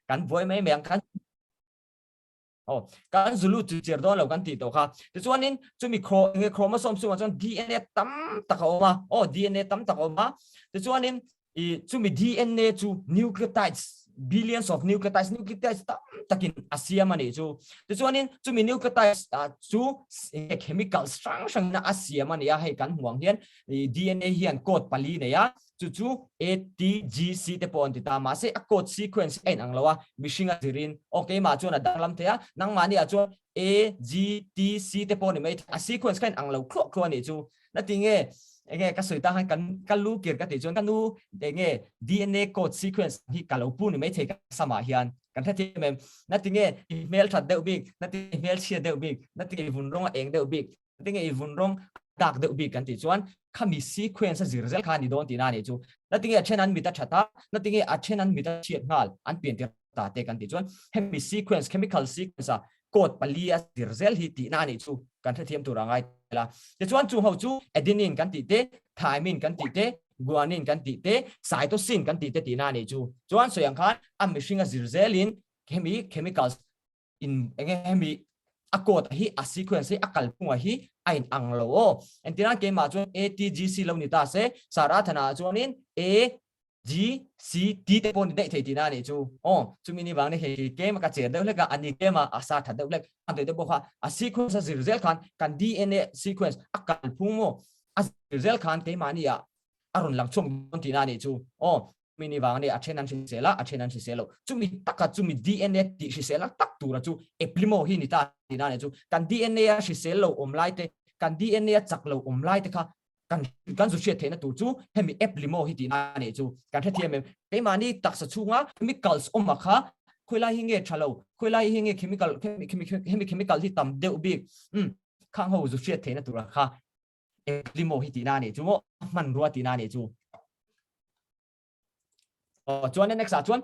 Kan buai mai mai ang kan Oh, kan zulu chu cher dawn lo kan tih tawh kha. Tichuanin chumi enge chromosome chungah chuan DNA tam tak a awm a. Oh, DNA tam tak a awm a. Tichuanin i chumi DNA chu nucleotides billions of nucleotides nucleotides tam takin a siam a nih chu. Tichuanin chumi nucleotides chu enge chemicals hrang hrangin a siam a ni a. Hei kan hmuh ang hian DNA hian code pali nei a. Chu chu A, T, G, C te pawh an ti ta. Mahse a code sequence a inang lo a, mihring a zirin aw keimah chuan a danglam thei a, nangmahni ah chuan A, G, T, C te pawh ni mai thei a, sequence kha inang lo thluah thluah a nih chu. Na ti nge enge ka sawi ta khan kan ka lu kir ka tih chuan ka nu enge DNA code sequence hi ka lo pu ni mai thei ka samah hian kan hrethiam em? Na ti nge i hmelthat deuh bik, na ti hmelchhia deuh bik, na ti nge i vun rawng a eng deuh bik, tinge i vun rawng dak deuh bik kan tih chuan khami sequence a zir zel kha a ni dawn tihna a nih chu. Na tinge a then an mit a that a, na tinge a then an mit a chhiat nghal an pian tir ta te kan tih chuan hemi sequence chemical sequence a code pali a zir zel hi tihna a nih chu kan hrethiam tur a ngai tel a. Tichuan chung ho chu adenine kan tih te, thymine kan tih te, guanine kan tih te, cytosine kan tih te tihna a nih chu. Chuan sawi ang khan a mihring a zir zelin hemi chemicals in enge hemi a code hi a sequence hi a kalphunga hi a in ang lo aw. Entirna keimah chuan ATGC lo ni ta se, Sara thana chuanin A G C T te pawh ni daih thei tihna a nih chu. Aw, chumi ni vang ni hei tlem ka cher deuh hlek a, ani tlem a a sa tha deuh hlek. A deuh deuh pawh kha a sequence a zir zel khan kan DNA sequence a kalphung maw a zir zel khan keimahni ah a rawn lang chhuak dawn tihna a nih chu. Aw, mi ni vang ani a then an hrisel a, a then an hrisel lo. Chumi taka chumi DNA tih hrisel a tak tura chu eplimo hi ni ta tihna a ni chu. Kan DNA a hrisel lo awm lai te, kan DNA a chak lo awm lai te kha kan kan zu hriat theihna tur chu hemi eplimo hi tihna a nih chu. Kan hrethiam em? Keimahni taksa chhunga chemicals awm a kha khawilai hi nge tha lo, khawilai hi nge chemical hemi chemical hi tam deuh bik, umm khang ho zu hriat theihna tura kha Limo hi tihna a nih chu maw? Hmanrua tihna a nih chu. Oh, chuan next ah chuan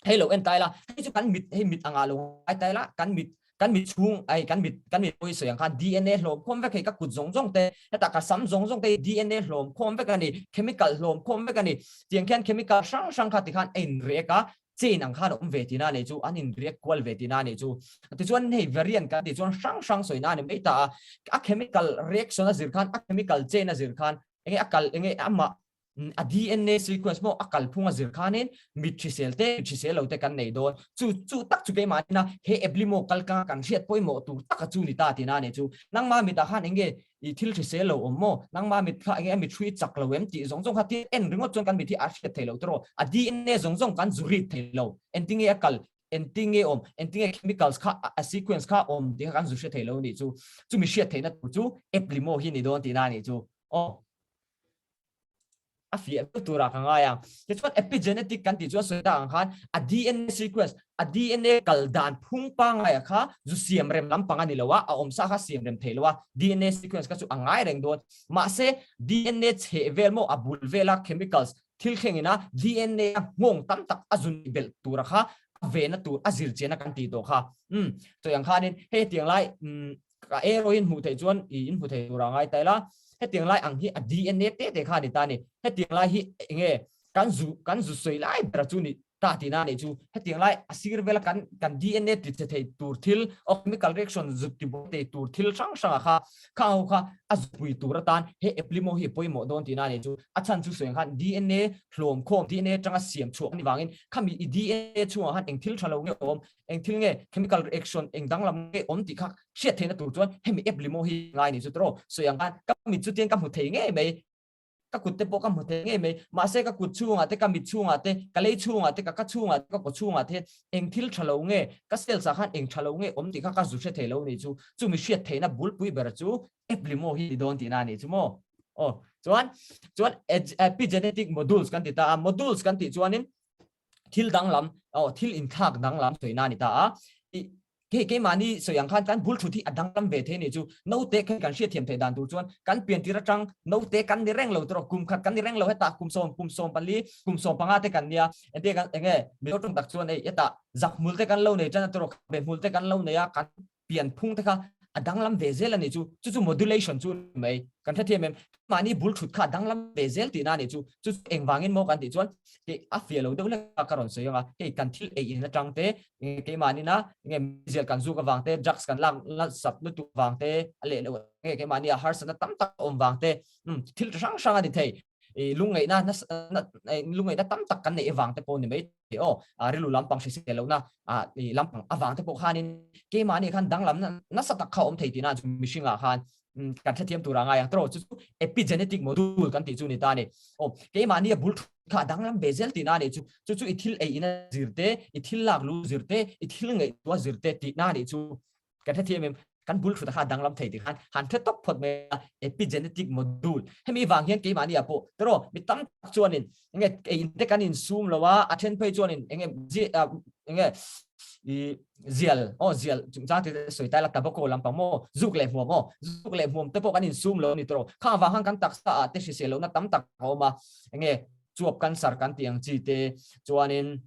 hei lo en tai la. Hei chu kan mit hei mit anga lo ngai tai la. Kan mit kan mit chhung ai kan mit kan mit pawh sawi ang khan DNA hlawm khawm vek hei ka kut zawng zawng te heta ka sam zawng zawng te DNA hlawm khawm vek a ni chemical hlawm khawm vek a ni tiang khian chemical hrang hrang kha tikhan a in react a chain ang khan a awm ve tihna a nih chu, an in react kual ve tihna a nih chu. Tichuan hei variant kan tih chuan hrang hrang sawina a ni mai ta a, a chemical reaction a zir khan, a chemical chain a zir khan, enge a kal enge amah a DNA sequence maw a kalphung a zir khanin mit hrisel te mit hrisel lo te kan nei dawn. Chu chu tak chu keimah ina he eblimo kalkanga kan hriat pawimawh tur taka chu ni ta tihna a nih chu. Nangmah mitah khan enge I thil hrisel lo awm maw? Nangmah mit kha enge a mit hrui chak lo em tih zawng zawng kha thil en ringawt chuan kan mit hi a hriat thei lo tiraw? A DNA zawng zawng kan zu rit thei lo. Engtinge a kal? Engtinge awm? Engtinge chemicals kha a sequence kha awm tih kha kan zu hre thei lo a nih chu. Chumi hriat theihna tur chu Eplimo hi ni dawn tihna a nih chu. Aw. A fiah viau turah ka ngai a. Tichuan epigenetic kan tih chuan sawi tak ang khan a DNA sequence, a DNA kal dan phung pangngai kha zu siam rem lampang a ni lo a, a awmsa kha siam rem thei lo a, DNA sequence kha chu a ngai reng dawn. Mahse DNA chheh vel maw a bul vela chemicals thil thlengin a DNA a nghawng tam tak a zun belh tura kha a vehna tur a zir chian a kan tih tawh kha. Umm chawi ang khanin hei hetiang lai umm Ka arrow in hmuh theih chuan i in hmu thei tur a ngai ta ila. Hetiang lai ang hi a DNA te te kha a ni ta a ni. Hetiang lai hi enge kan zu kan zu sawi lai ber chu ni ta tihna a nih chu. Hetiang lai a sir vela kan kan DNA ti chhe thei tur thil aw chemical reaction zut ti buai thei tur thil hrang hrang ah kha kha ho kha a zupui tur atan he eplimo hi a pawimawh dawn tihna a nih chu. A chhan chu sawi ang khan DNA hlawm khawm DNA atanga siam chhuah a ni vangin khami i DNA chhungah khan eng thil tha lo nge awm eng thil nge chemical reaction eng danglam nge awm tih kha hriat theihna tur chuan hemi app limo hi ngai ni chu tawh sawi ang khan ka mit chu tiang ka hmu thei ngei mai ka kut te pawh ka hmu thei ngei mai mahse ka kut chhungah te ka mit chhungah te ka lei chhungah te ka ka chhungah te ka kaw chhungah te eng thil tha lo nge ka cells ah khan eng tha lo nge awm tih kha ka zu hre thei lo ni chu chumi hriat theihna bulpui ber chu app limo hi ni dawn tihna a ni chu maw aw chuan chuan epigenetic modules kan ti ta a modules kan tih chuanin thil danglam aw thil inthlak danglam sawina a ni ta a i hei keimahni sawi ang khan kan bul thut hi a danglam ve thei a ni chu naute kha kan hriatthiam theih dan tur chuan kan pian tir atang naute kan ni reng lo tawh kum khat kan ni reng lo hetah kum sawm kum sawm pali kum sawm panga te kan nia entir kan enge mizo tawng tak chuan hei hetah zak hmul te kan lo nei tan a tawh be hmul te kan lo nei a kan pian phung te kha. a danglam ve zel a nih chu. Chu chu modulation chu ni mai. Kan hrethiam em? Mahni bul thut kha a danglam ve zel tihna a nih chu. Chu chu engvangin maw kan tih chuan hei a fiah lo deuh hlek a ka rawn sawi ang a, hei kan thil ei in atang te, keimahni-na enge meizial kan zuk avang te, drugs kan lak lasat lutuk avang te, a leh loh enge keimahni-a harsatna tam tak a awm vang te, thil hrang hrang a ni thei. Lungngaihna lungngaihna tam tak kan neih avang te pawh ni mai thei aw, rilru lampang hrisel lohna lampang avang te pawh khanin keimahni khan danglamna nasa tak kha a awm thei tihna chu mihringah khan kan hrethiam tur a ngai ang tawh chu chu epigenetic module kan tih chu ni ta a ni. Aw keimahni a bul kha a danglam ve zel tihna a nih chu, chu chu i thil ei ina zir te, i thil lak lu zir te, i thil ngaihtuah zir te tihna a nih chu. Kan hrethiam em? Kan bul thut a kha danglam thei tih khan han hre tawp phawt mai a, epigenetic module. Hemi vang hian keimahni ah pawh tawh mi tam tak chuanin enge ei in te kan insum lo a, a then phei chuanin enge enge i zial aw zial chungchang te sawi tai la tobacco lampang maw zuk leh hmuam aw zuk leh hmuam te pawh kan insum lo a ni tawh khang vang khan kan taksa ah te hrisel lohna tam tak a awm a, enge chuap cancer kan tih ang chi te chuanin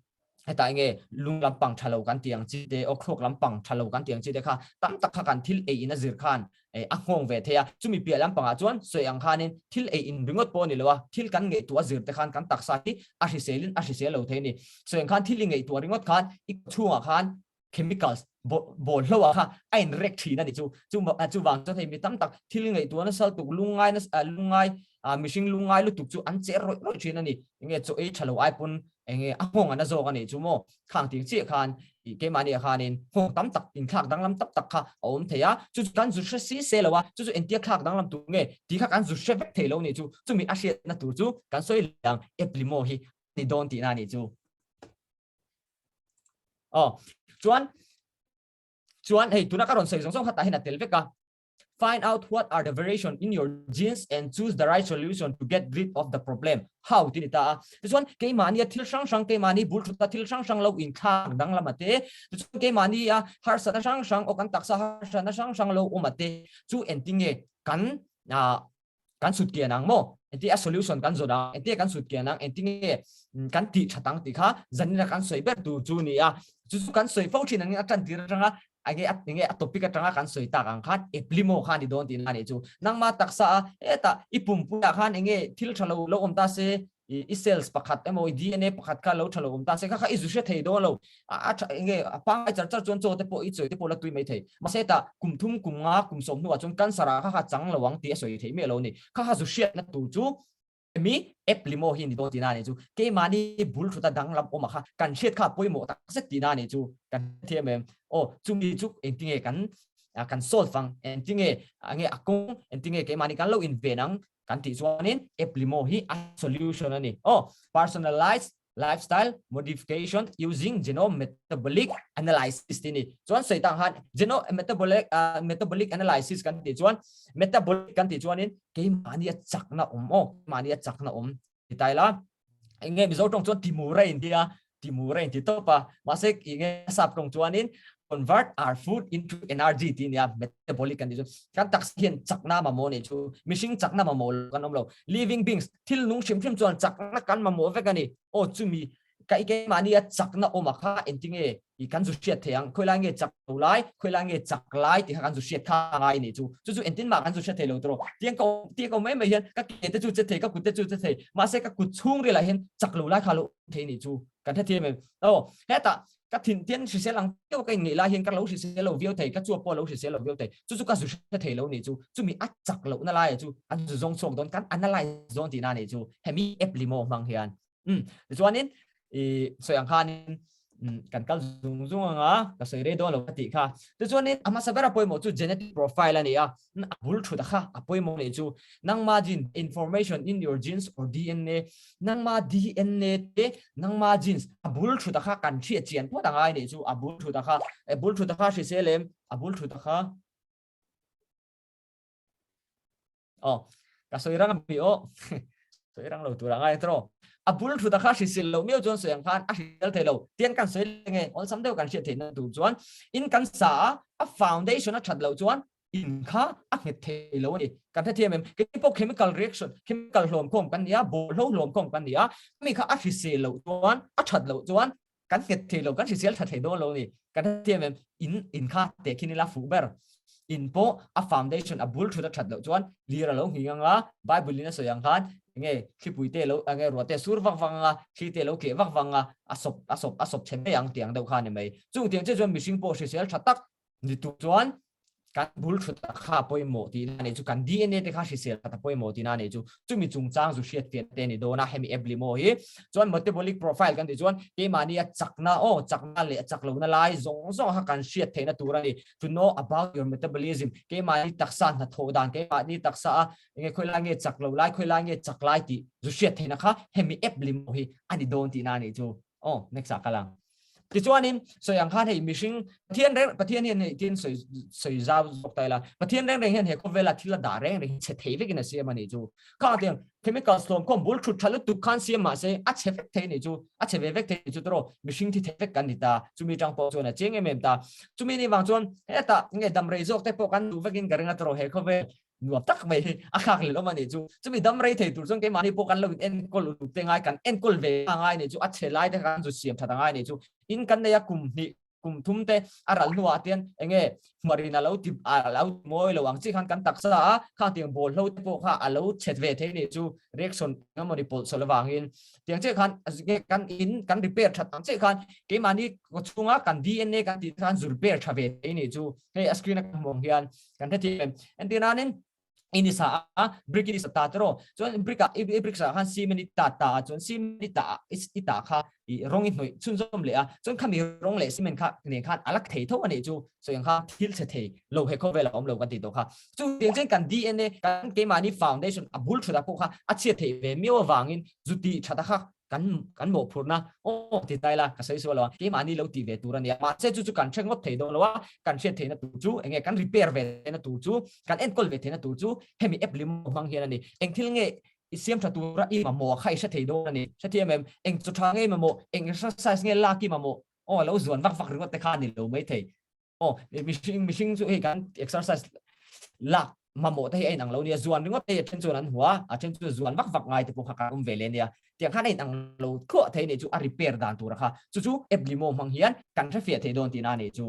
hetah enge lung lampang tha lo kan tih ang chi te aw thluak lampang tha lo kan tih ang chi te kha tam tak kha kan thil ei in a zir khan a nghawng ve thei a. Chumi piah lampangah chuan sawi ang khanin thil ei in ringawt pawh a ni lo a, thil kan ngaihtuah a zir te khan kan taksa hi a hriselin a hrisel lo thei a ni. Sawi ang khan thil i ngaihtuah ringawt khan i chhungah khan chemicals bawlhlo ah kha a in rek thin a ni chu. Chuvang chuan hei mi tam tak thil ngaihtuah nasa lutuk lungngai lungngai mihring lungngai lutuk chu an che rawih rawih thin a ni. Enge chaw ei tha lo ai pawn enge a nghawng an a zawk a nih chu maw? Khang ting chiah khan i keimahni ah khanin nghawng tam tak inthlak danglam tak tak kha a awm thei a, chu chu kan zu hre si se lo a, chu chu entia thlak danglam tur nge tih kha kan zu hre vek thei lo nih chu, chumi a hriatna tur chu kan sawi leh ang Eplimo hi a ni dawn tihna a nih chu. Aw chuan chuan hei tuna ka rawn sawi zawng zawng kha tah hian a tel vek a. Find out what are the variation in your genes and choose the right solution to get rid of the problem. How ti ni ta a. Tichuan keimahni a thil hrang hrang keimahni bul thut a thil hrang hrang lo inthlak danglam a te. Tichuan keimahni a harsatna hrang hrang aw kan taksa harsatna hrang hrang lo awm a te chu engtinge kan kan sut kian ang maw? Engti a solution kan zawt ang? Engti kan sut kian ang? Engti nge kan tih that ang tih kha zanina kan sawi ber tur chu ni a. Chu chu kan sawi fo thin angin a tan tir atanga enge a enge a topic atanga kan sawi tak ang khan eplimo kha ni dawn tihna a nih chu. Nangma taksa a hetah i pumpuiah khan enge thil tha lo lo awm ta se i cells pakhat emaw i DNA pakhat kha lo tha lo awm ta se kha kha i zu hre thei dawn lo a tha enge a pangai char char chuan chaw te pawh i chawi te pawh la tui mai thei mahse tah kum thum kum nga kum sawm hnuah chuan cancer ah kha kha chang lo ang tih a sawi thei miah lo a ni kha kha zu hriatna tur chu mi app limo hi ni dawn tihna a nih chu keimahni bul thut a danglam awm a kha kan hriat kha pawimawh tak zet tihna a nih chu kan hrethiam em aw chumi chu engtinge kan kan solve ang engtinge nge a kawng engtinge keimahni kan lo inven ang Kan tih chuanin Eplimo hi a solution a ni. Aw, personalized lifestyle modification using genome metabolic analysis tih a ni. Chuan sawi tang khan genome metabolic metabolic analysis kan tih chuan metabolic kan tih chuanin keimahni a chakna awm aw, keimahni a chakna awm ti ta ila. Enge Mizo tawng chuan timur a inti a, timur a inti tawp a, mahse enge sap tawng chuanin convert our food into energy tih nia metabolic kan tih chu kan taksa hian chakna mamawh nih chu mihring chakna mamawh lo kan awm lo living beings thil nung hrim hrim chuan chakna kan mamawh vek a ni aw chumi ka i keimahni a chakna awm a kha engtinge i kan zu hriat thei ang khawilai nge chak lo lai khawilai nge chak lai tih kha kan zu hriat kha ngai nih chu chu chu engtin mah kan zu hriat thei lo tawh tiang ka tiang ka awm mai mai hian ka ke te chu che thei ka kut te chu che thei mahse ka kut chhung rilah hian chak lo lai kha lo thei nih chu kan hrethiam em aw hetah ka thin tian hrisel ang deuh ka inngeih lai hian ka lo hrisel lo viau thei ka chuap pawh lo hrisel lo viau thei chu chu ka zu hre thei lo nih chu chumi a chak lohna lai chu an zu zawng chhuak dawn kan analyze dawn tihna nih chu hemi app limo hmang hian um tichuanin i sawi ang khanin kan kal zung zung anga ka sawi rei dawn lo ka tih kha tichuanin a hmasa bera pawimawh chu genetic profile a ni a a bul thut a kha a pawimawh nih chu nangma gene information in your genes or DNA nangma DNA te nangma genes a bul thut a kha kan hriat chian phawt angai nih chu a bul thut a kha a bul thut a kha hrisel em a bul thut a kha Aw, ka sawi rang ami aw. Sawi rang lo tur a ngai tro. A bul thu ta kha hrisil lo miau chuan sawi ang khan a hrisel thei lo. Tian kan sawi leh nge awlsam deuh kan hriat theihna tur chuan in kan sa a, a foundation a that loh chuan in kha a nghet thei lo a ni. Kan hrethiam em? Kei pawh chemical reaction, chemical hlawm khawm kan ni a, bawlhlo hlawm khawm kan ni a, mi kha a hrisel loh chuan, a that loh chuan. Kan nghet thei lo, kan hrisel tha thei dawn lo ni. Kan hrethiam em? In in kha tehkhin ila fuh ber. In pawh a foundation a bul thut a that loh chuan lir a lo nghing anga, Bible in a sawi ang khan enge thlipui te lo enge ruah te sur vak vak anga, thli te lo keh vak vak anga, a sawp a sawp a sawp chhe mai ang tih ang deuh kha a ni mai. Chung tiang chiah chuan mihring pawh hrisel tha tak ni tur chuan kan bul thut a kha pawimawh tihna a nih chu, kan DNA te kha hrisel khat a pawimawh tihna a nih chu, chumi chungchang zu hriat fiah te a ni dawn a, hemi app limo hi chuan metabolic profile kan tih chuan keimahni a chakna aw chakna leh a chak lohna lai zawng zawng kha kan hriat theihna tur a ni, to know about your metabolism, keimahni taksa hnathawh dan, keimahni taksa a enge khawi lai nge chak lo lai, khawi lai nge chak lai tih zu hriat theihna kha hemi app limo hi a ni dawn tihna a nih chu, aw next ah kal ang. Tichuanin sawi ang khan hei mihring Pathian reng Pathian hian hei tin sawi sawi zau zawk ta ila Pathian reng reng hian he khawvela thil a dah reng reng hi chhe thei vekin a siam a nih chu. Kha tiang chemical hlawm khawm bul thut tha lutuk khan siam mah se a chhe vek thei nih chu a chhe ve vek thei nih chu tawrh mihring thi thei vek kan ni ta chumi tang pawh chuan a chiang em em ta. Chumi ni vang chuan hetah nge damrei zawk te pawh kan duh vekin ka ring a tawrh he khawvel nuam tak mai hi a khak leh awm a nih chu. Chumi dam rei thei tur chuan keimahni pawh kan lo in enkawl uluk te ngai, kan enkawl ve a ngai nih chu, a chhe lai te kha kan zu siam that a ngai nih chu. In kan nei a kum hnih, kum thum te a ral hnuah te hian enge hmuarin a lo ti a lo ti mawi lo ang chi khan kan taksa a, khang tiang bawlhlo te pawh kha a lo chhet ve thei nih chu reaction engemaw pawlh chawlh avangin. Tiang chiah khan kan in kan repair that ang chiah khan keimahni kawchhunga kan DNA kan tih te khan zu repair tha ve thei nih chu. Hei a screen a kan hmuh ang hian kan hrethiam em. Entir nanin in i sa a, brick in i sa ta tiraw. Chuan brick ah i brick sa ah khan cement i ta ta a, chuan cement i ta i ta kha i rawng i hnawih chhunzawm leh a. Chuan khami rawng leh cement kha nen khan a la thei tho a nih chu. Sawi ang kha thil chhe thei lo he khawvel a awm lo kan tih tawh kha. Chutiang chuan kan DNA kan keimahni foundation a bul thut ah pawh kha a chhiat theih ve miau avangin zu tih that a kha kan kan mawhphurhna aw ti ta ila ka sawi sual lo a, keimahni lo tih ve tur a nia. Mahse chu chu kan hre ngawt thei dawn lo a, kan hriat theihna tur chu enge kan repair ve theihna tur chu, kan enkawl ve theihna tur chu hemi app lim hmang hian a ni. Eng thil nge i siam tha tura i mamawh kha i hre thei dawn a ni. Hrethiam em? Eng chaw tha nge i mamawh, eng exercise nge lak i mamawh, aw lo zuan vak vak ringawt te kha a ni lo maithei. Aw, mihring mihring chu hei kan exercise lak mamawh te hi a inang lo nia, zuan ringawt te hi a then chuan an hmu a, a then chu zuan vak vak ngai te pawh kha kan awm ve leh nia. Tiang khan a inang lo thluah thei nih chu a repair dan tura kha. Chu chu app limo hmang hian kan hrefiah thei dawn tihna a nih chu.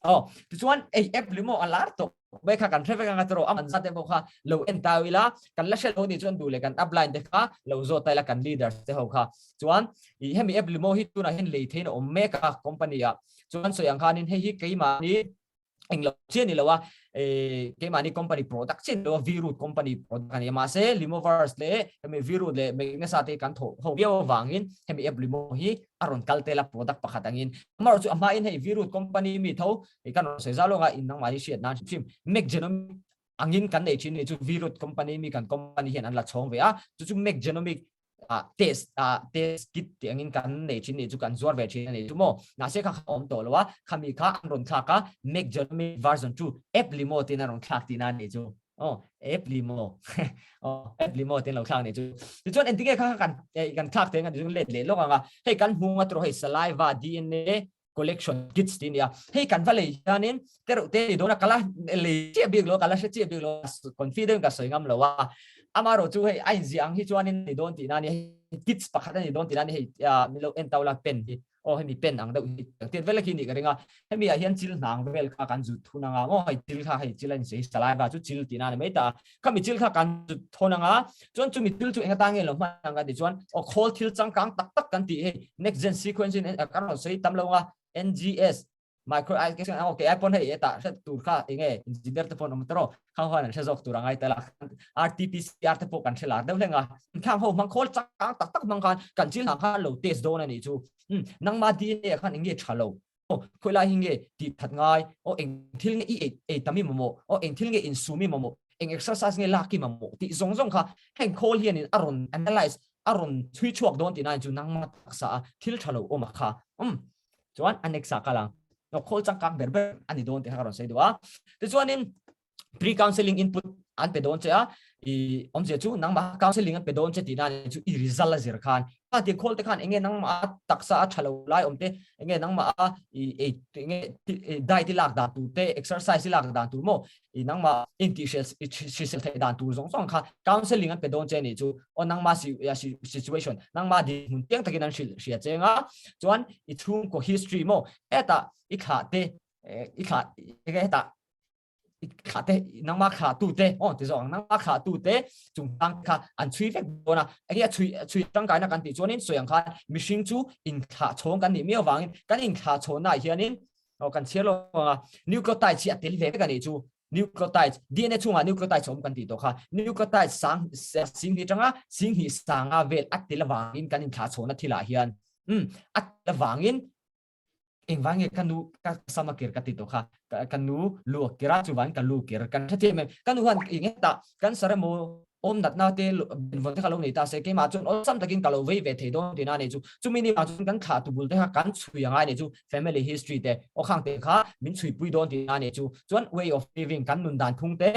Aw, tichuan ei app limo a lar tawh mai kha kan hre vek anga tawrh a man zat te pawh kha lo en tau ila, kan la hre lo nih chuan duh leh kan upline te kha lo zawt ta ila kan leaders te ho kha. Chuan i hemi app limo hi tunah hian lei theiin a awm mek a company ah. Chuan sawi ang khanin hei hi keimahni englo chiah ni lo a, keimahni company product chiah ni lo a, V-Root company product a ni a. Mahse Limoverse leh hemi V-Root leh Magnesa te kan thawh ho viau avangin hemi app limo hi a rawn kal tel a product pakhat angin. Amaherawhchu a hmain hei V-Root company mi tho kan rawn sawi zau lawng a, in nangmah hi hriat nan hrim hrim Mac Genomic angin kan nei thin ni chu V-Root company mi kan company hian an la chhawng ve a, chu chu Mac Genomic test test kit tih angin kan nei thin nih chu kan zuar ve thin a ni chu maw. Mahse kha kha awm tawh lo a, khami kha an rawn thlak a, Mac Genomic version 2 app limo tiin an rawn thlak tihna a nih chu. Aw, app limo. Aw, app limo tiin lo thlak nih chu. Tichuan engtinge kha kha kan kan thlak thei ang tichuan let leh lawk ang a. Hei kan hmung a tawrh hei saliva DNA collection kits tih a ni a. Hei kan va lei hianin tereuh te ni dawn a, ka la lei chiah bik lo a, ka la hre chiah bik lo a, confident ka sawi ngam lo a. Amaherawh chu hei a inziah ang hi chuanin a ni dawn tihna a ni, hei kits pakhat a ni dawn tihna a ni, hei min lo en tau la pen hi, aw hemi pen ang deuh hi tiang vel khi nih ka ring a. Hemi ah hian chil hnang vel kha kan zut thun anga maw, hei chil kha hei chil a insawi saliva chu chil tihna a ni mai ta a. Khami chil kha kan zut thawn anga, chuan chumi thil chu eng atan nge lo hman ang kan tih chuan aw khawl thil changkang tak tak kan tih hei next gen sequencing kan rawn sawi tam lo anga NGS micro ai okay ai pawn hei etah hre tur kha enge engineer te pawn awm tawh khang huan an hre zawk tur angai tel a RT-PCR te pawh kan hre lar deuh hleng a khang ho hmang khawl changkang tak tak hmang khan kan chil hang khan lo test dawn a nih chu nangma DNA khan enge tha lo aw khawi lai hi nge tih that ngai aw eng thil nge i ei ei tam i mamawh aw eng thil nge insum i mamawh eng exercise nge lak i mamawh tih zawng zawng kha heng khawl hianin a rawn analyze a rawn chhui chhuak dawn tih nain chu nangma taksa a thil tha lo awm a kha um chuan a next ah kal ang aw khawl changkang ber ber a ni dawn tih kha ka rawn sawi duh a tichuanin pre counseling input an pe dawn che a i awmzia chu nangmah counseling an pe dawn che tih nan chu i result a zir khan. Kha tiang khawl te khan enge nangmah a taksa a tha lo lai awm te, enge nangmah a i ei enge diet i lak dan tur te, exercise i lak dan tur maw, i nangmah intihhriat hrisel theih dan tur zawng zawng kha counselling an pe dawn che a nih chu. Aw nangmah situation, nangmah dinhmun chiang takin an hrilh hria che anga chuan i chhungkaw history maw hetah i thlah te i thlah enge hetah i thlah te nangmah thlah tu te aw ti zawk ang nangmah thlah tu te chungchang kha an chhui vek dawn a enge a chhui chhui tangkaina kan tih chuanin sawi ang khan mihring chu inthlah chhawng kan nih miau vangin kan inthlah chhawnnaah hianin aw kan chhiar lo anga nucleotides hi a tel ve vek a nih chu nucleotides DNA chhungah nucleotides awm kan tih tawh kha nucleotides sang sing hnih atanga sing hnih sanga vel a tel avangin kan inthlah chhawnna thilah hian um a tel avangin Engvang nge ka nu ka sama kir ka ti tawh kha ka nu lu a kir a chuvangin ka lu kir kan hre thiam em ka nu hian eng hetah cancer emaw awm natna te benvawn te kha lo nei ta se keimah chuan awlsam takin ka lo vei ve thei dawn tihna a nei chu chumi ni vang chuan kan thlah tubul te kha kan chhui angai a nih chu family history te aw khang te kha min chhuipui dawn tihna a nih chu chuan way of living kan nun dan phung te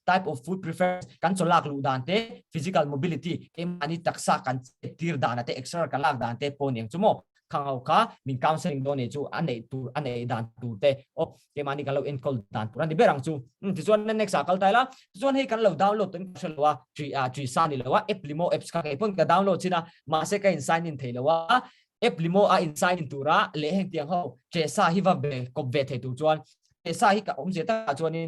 type of food preference kan chaw lak luh dan te physical mobility keimahni taksa kan chet tir dan te exer kan lak dan te pawh aniang chu maw Khang ho kha min counseling dawn nih chu a neih tur a neih dan tur te aw keimahni kan lo enkawl dan tur a ni ber ang chu. Tichuan next ah kal ta ila tichuan hei kan lo download tawh in ka hre lo a tri a tri sa ni lo a app limo apps kha kei pawn ka download chin a mahse ka in sign in thei lo a app limo a in sign in tura leh heng tiang ho tre sa hi va be kawp ve thei tur chuan tre sa hi ka awmzia takah chuanin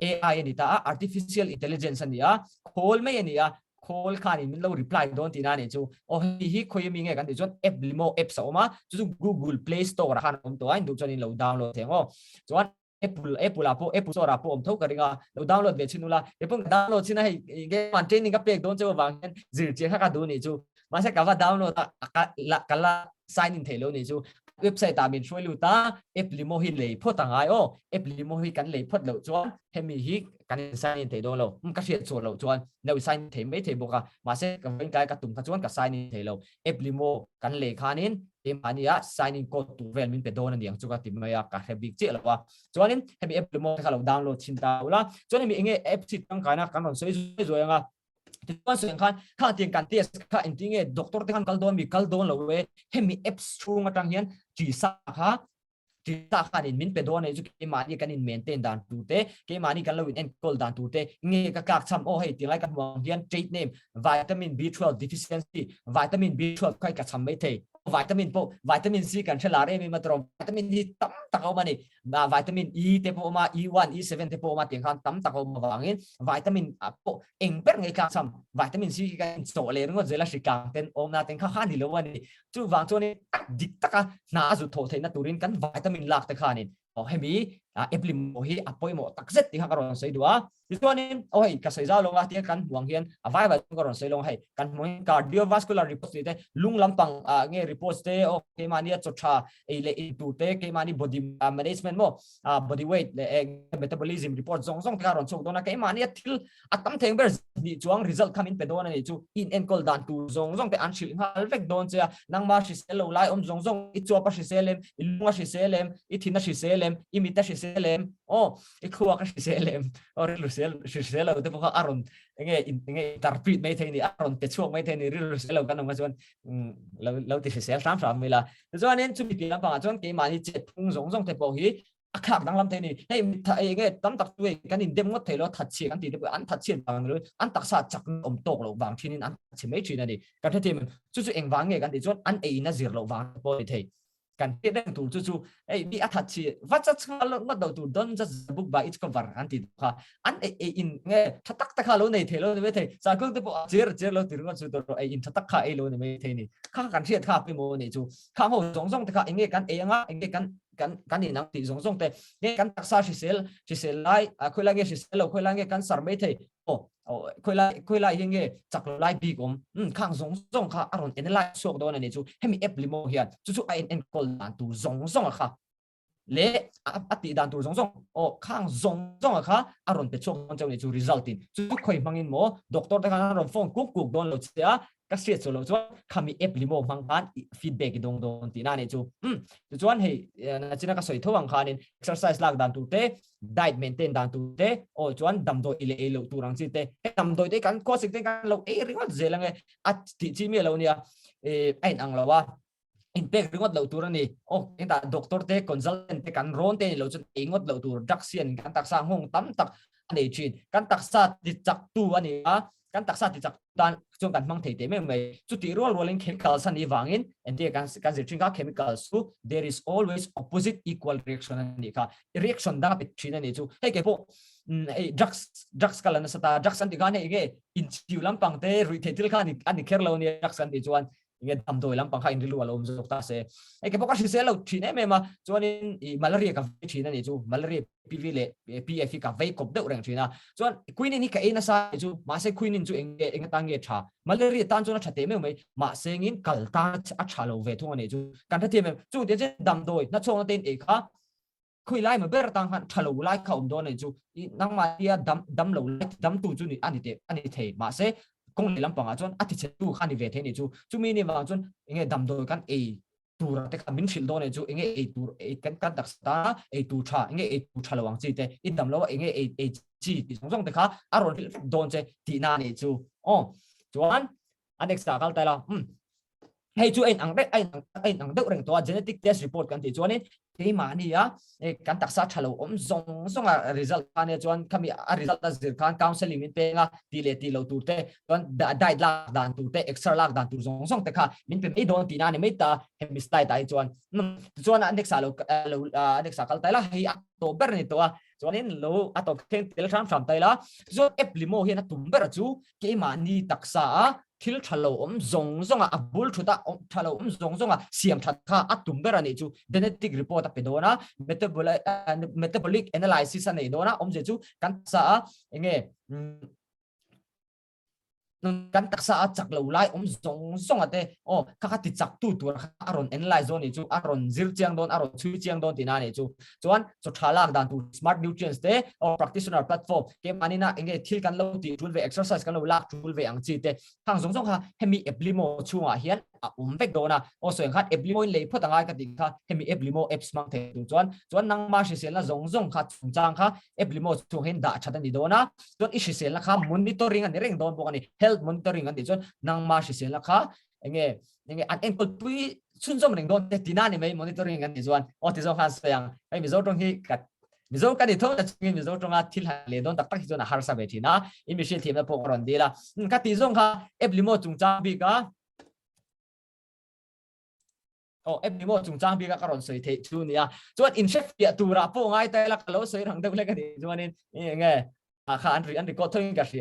AI a ni ta a artificial intelligence a ni a khawl mai a ni a call khan in min lo reply dawn tihna a nih chu. Aw hei hi khawi ami nge kan tih chuan app limo apps a awm a, chu chu Google Play Store ah khan a awm tawh a, in duh chuan in lo download thei ang aw. Chuan Apple Apple ah pawh Apple Store ah pawh awm tho ka ring a, lo download ve chhin ula. Kei pawh ka download chhin a hei enge man training ka pek dawn cheu avang hian zir chiang kha ka duh nih chu. Mahse ka va download a, ka la ka la sign in thei lo nih chu. Website ah min hruai lut a, app limo hi lei phawt a ngai aw. App limo hi kan lei phawt loh chuan hemi hi kan in sign in thei dawn lo ka hriat chhuah loh chuan no i sign thei mai thei bawk a mahse ka vawiin kai ka tum kha chuan ka sign in thei lo app limo kan lei khanin keimahni ah sign in code tur vel min pe dawn aniang chu ka ti mai a ka hre bik chiah lo a chuanin hemi app limo te kha lo download thin ta ula chuan hemi enge app chi tangkaina kan rawn sawi zuai zuai anga tichuan sawi ang khan kha tiang kan test kha engtin nge doctor te khan kal dawn mi kal dawn lo e hemi apps chhung atang hian chi sa kha Tisa khanin min pe dawn a nih chu keimahni kan in maintain dan tur te, keimahni kan lo in enkawl dan tur te, nge ka tlak cham aw hei tilai ka hmuh ang hian trade name vitamin B12 deficiency, vitamin B12 kha i tla cham mai thei, vitamin pawh vitamin C kan hre lar em em a tawrh vitamin hi tam tak a awm a ni, vitamin E te pawh a awm a, E1, E7 te pawh a awm a tiang khan tam tak a awm avangin vitamin ah pawh eng ber nge tlak cham vitamin C hi kan inchawh leh ringawt zel a hri kang ten awmna ten kha kha a ni lo a ni. Chuvang chuanin a dik taka hna a zut thawh theihna turin kan vitamin lak te khanin aw hemi eplimawh hi a pawimawh tak zet tih kha ka rawn sawi duh a. Tichuanin aw hei ka sawi zau lawng a tia kan hmuh ang hian a vai vai chu ka rawn sawi lawng a hei kan hmuh ang hian cardiovascular reports tih te lung lampang ah nge reports te aw keimahnia chaw tha ei leh in tur te keimahni body management maw body weight leh eng metabolism report zawng zawng te kha a rawn chhuak dawn a keimahnia thil a tam theng ber nih chuang result kha min pe dawn a nih chu in enkawl dan tur zawng zawng te an hrilh nghal vek dawn che a nangma hrisel lo lai awm zawng zawng i chuap a hrisel em i lung a hrisel em i thin a hrisel em i mit a hrisel em aw i thluak a hrisel em aw rilru hrisel hrisel lo te pawh kha a rawn enge enge interpret mai thei ni a rawn pe chhuak mai thei ni rilru hrisel lo kan awm kha chuan lo lo ti hrisel hram hram mai la tichuanin chumi piah lampangah chuan keimahni chet phung zawng zawng te pawh hi a thlak danglam thei a ni. Hei mitha ei nge tam tak chu hei kan indem ngawt thei lo a, thatchhia kan tih te pawh an thatchhiat vang ni lo in an taksa chakna awm tawk loh vang thin in an thatchhe mai thin a ni. Kan hrethiam em? Chu chu engvang nge kan tih chuan an ei in a zir loh vang te pawh a ni thei. Kan hriat reng tur chu chu hei mi a thatchhe va cha chhunga lo ngawt loh tur don't judge the book by its cover an tih kha an ei ei in nge tha tak tak kha lo nei thei lo ni mai thei. Sakawng te pawh a cher cher lo ti ringawt chu tur ei in tha tak kha ei lo ni mai thei a ni. Kha kan hriat kha pawimawh a nih chu. Khang ho zawng zawng te kha eng nge kan ei anga eng nge kan kan kan inang tih zawng zawng te nge kan taksa hrisel hrisel lai khawi lai nge hrisel lo khawi lai nge kan sar mai thei aw khawi lai khawi lai hi nge chak lo lai bik awm khang zawng zawng kha a rawn analyze chhuak dawn a ni chu hemi app limo hian chu chu a en enkawl dan tur zawng zawng a kha le a tih dan tur zawng zawng aw khang zawng zawng a kha a rawn pe chhuak dawn cheu ni chu result in chu khawi hmangin maw doctor te khan a rawn phone kuk kuk dawn lo che a ka hriat chu lo chuan khami app limo hmang khan feedback i dawng dawn tihna a nih chu. Tichuan hei nachina ka sawi tho ang khanin exercise lak dan tur te, diet maintain dan tur te, aw chuan damdawi ei leh ei loh tur ang chi te. Hei damdawi te kan khawsik te kan lo ei ringawt zel ange a tih chi miah lo nia. a in ang lo a in pek ringawt loh tur a ni. Aw engtah doctor te consultant te kan rawn te ni lo chuan ei ngawt loh tur drugs hian kan taksa nghawng tam tak a nei thin. Kan taksa ti chak tu a ni a, kan taksa ti chak tan chuan kan hmang thei teh mai mai. Chutih rual rualin chemicals a nih vangin entir kan kan zir thin kha chemicals chu there is always opposite equal reaction a nih kha. Reaction dang a pe thin a nih chu. Hei kei pawh hei drugs drugs ka la nasa ta drugs an tih khan hei nge inchiu lampang te ruih theih thil kha a ni kher lo nia drugs an tih chuan nge damdawi lampang kha inrilu a lo awm zawk ta se. Hei kei pawh ka hrisel lo thin em em a, chuanin i malaria ka vei thin a nih chu, malaria PV leh PF hi ka vei kawp deuh reng thin a. Chuan quinine hi ka ei nasa a nih chu, mahse quinine chu eng nge eng atan nge tha? Malaria tan chuan a tha teh meuh mai, mahse ngin kal tan a tha lo ve thung a nih chu. Kan hrethiam em? Chung tiang chuan damdawi hnachhawkna te in ei kha Khawi lai maw ber atang khan tha lo lai kha awm dawn a ni chu. I nangmah tia dam dam lo lai dam tu chu ni a ni teh a ni thei. Mahse kawng leh lampangah chuan a ti chhe tu kha a ni ve thei a ni chu. Chumi ni vang chuan enge damdawi kan ei tur te kha min hrilh dawn a ni chu. Enge ei tur ei kan kan taksa tana ei tur tha enge ei tur tha lo ang chi te i dam lo a enge ei ei chi tih zawng zawng te kha a rawn hrilh vek dawn che tihna a nih chu. Aw chuan a next ah kal ta ila umm. Hei chu a inang reng a inang a inang deuh reng tawh a genetic test report kan tih chuanin keimahni a kan taksa tha lo awm zawng zawng a result kha nia chuan khami a result a zir khan counselling min peng a tih leh tih loh tur te chuan diet lak dan tur te exer lak dan tur zawng zawng te kha min pe mai dawn tihna a ni mai ta hemi slide ah hi chuan tichuan a next ah lo lo a next ah kal ta ila hei a tawp ber a ni tawh a chuanin lo a tawp thleng tel hram hram ta ila tichuan app limo hian a tum ber chu keimahni taksa a thil tha lo awm zawng zawnga a bul thut a tha lo awm zawng zawnga siam that kha a tum ber a nih chu genetic report a pe dawn a metabolic analysis a nei dawn a awmzia chu kan taksa a enge kan taksa a chak lo lai awm zawng zawnga te aw kha kha ti chak tu tur kha a rawn analyze dawn nih chu a rawn zir chiang dawn a rawn chhui chiang dawn tihna a nih chu chuan chaw tha lak dan tur smart nutrients te or practitioner platform keimahni na enge thil kan lo tih tul ve exercise kan lo lak tul ve ang chi te khang zawng zawng kha hemi app limo chhungah hian a awm vek dawn a aw sawi ang khan app limo in lei phawt angai ka tih kha hemi app limo apps hmang thei tur chuan chuan nangma hriselna zawng zawng kha chungchang kha app limo chhung hian dah that a ni dawn a chuan i hriselna kha monitoring a ni reng dawn bawk a ni health monitoring an tih chuan nangma hriselna kha enge enge an enkawl pui chhunzawm reng dawn te tina ni mai monitoring an ti chuan aw ti zawng khan sawi ang hei mizo tawng hi ka mizo ka ni tho na chungin mizo tawnga thil han leh dawn tak tak hi chuan a harsa ve thin a in mi hriat thiamna pawh ka rawn dil a ka ti zawng kha app limo chungchang bik a aw app limo chungchang bik a ka rawn sawi theih chu nia chuan in hre fiah turah pawh ngai ta ila ka lo sawi rang deuh hlek a ni chuanin enge kha an an record thoin ka hria.